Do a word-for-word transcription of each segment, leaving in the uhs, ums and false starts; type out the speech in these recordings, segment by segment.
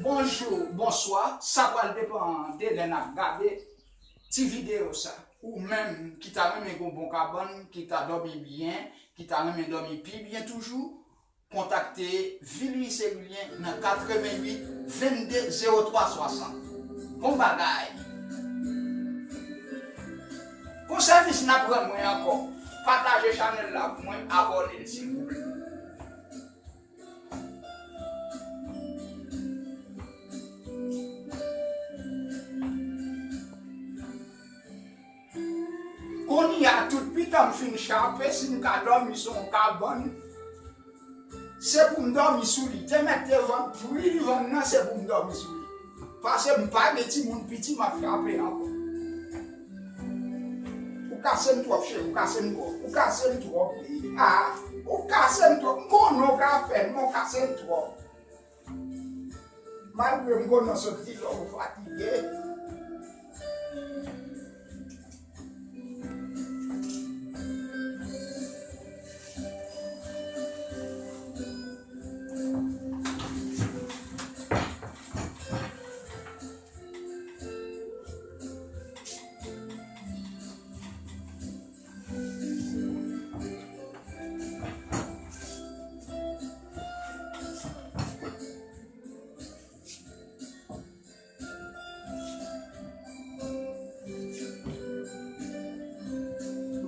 Bonjou, bonswa, sa pral depann de lè n ap gade ti videyo sa. Ou menm ki ta renmen gen yon bon kabann, ki ta dòmi byen, ki ta renmen dòmi pi byen toujou, kontakte Vilius Erilien nan katreventuit vennde zewo twa swasant. Bon bagay! Pou sèvis n ap rann mwen ankò, pataje chanèl la pou mwen, abòne l silvouplè. Kounye a, tout pitan m fin chape, si m ka dòmi sou yon kabann, se pou m dòmi sou li. Te mèt te vann, pri li vann nan, se pou m dòmi sou li. Paske m pa gen timoun piti m ap chape ankò. Ou kase m twòp, cheri, ou kase m twòp. Ou kase m twòp, wi. Ah, ou kase m twòp. M konnen w ka fè l, men w kase m twòp. Malgre m konnen w sot di lò ou fatige.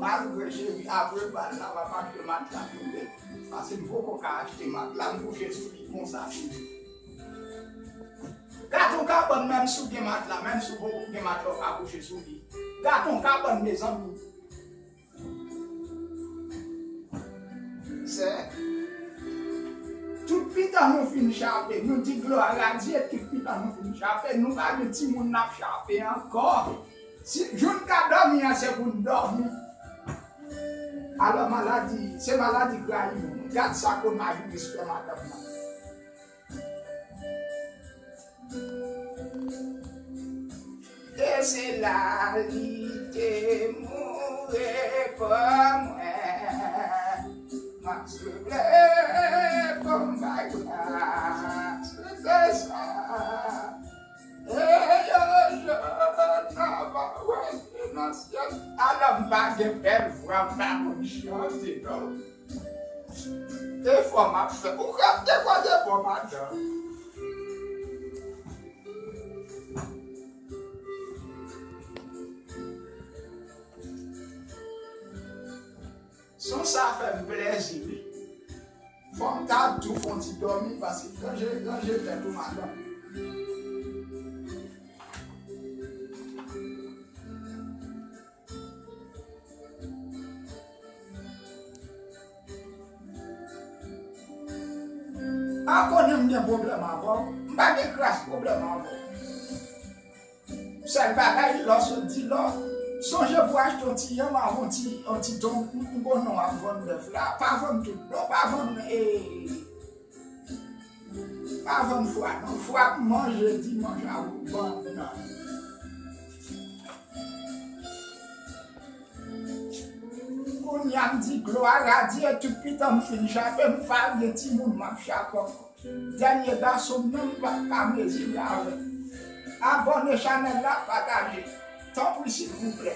Malgre cheri, apre bal la, m ap achte matla pou mwen. Paske m poko ka achte matla, m kouche sou li konsa toujou. Gade yon kabann, menm si w gen matla, menm si w poko gen matla, w ka kouche sou li. Gade yon kabann, mezanmi. Sè, tout pitan nou fin chape, nou di glwa a Dye, tout pitan nou fin chape, nou pa gen timoun n ap chape ankò. Si jou n ka dòmi an, se pou n dòmi. Alò maladi, se maladi k rayi moun. Gad sa Kona Jiris fè madanm nan. E se la li te mouri pou mwen. M ap souple pou m bay gras. Se sa. E yo jwenn nan pawòl nan syèl. Alò m pa gen bèl vwa, m pa konn chante non. Efò m ap fè. Ou rete kote bon madanm. Son sa fè m plèzi wi. Fò m ta tou fè yon ti dòmi paske ranje, ranje tèt ou madanm. A konnen m gen pwoblèm avè w. M pa gen kras pwoblèm avè w. Sèl bagay, lè w sot di lò, sonje pou achte yon ti yanm avè yon ti, yon ti tonm, m konnen w ap vann bèf la. Pa vann tout non, pa vann, e, pa vann fwa non. Fwa pou manje dimanch a ou vann nan. Kounye a m di glwa a Dye, tout pitan m fin chape, m pa gen timoun m ap chape ankò. Dènye gason m nan m pa t ka mezire avè l. Abòne chanèl la, pataje. Tanpri silvouplè.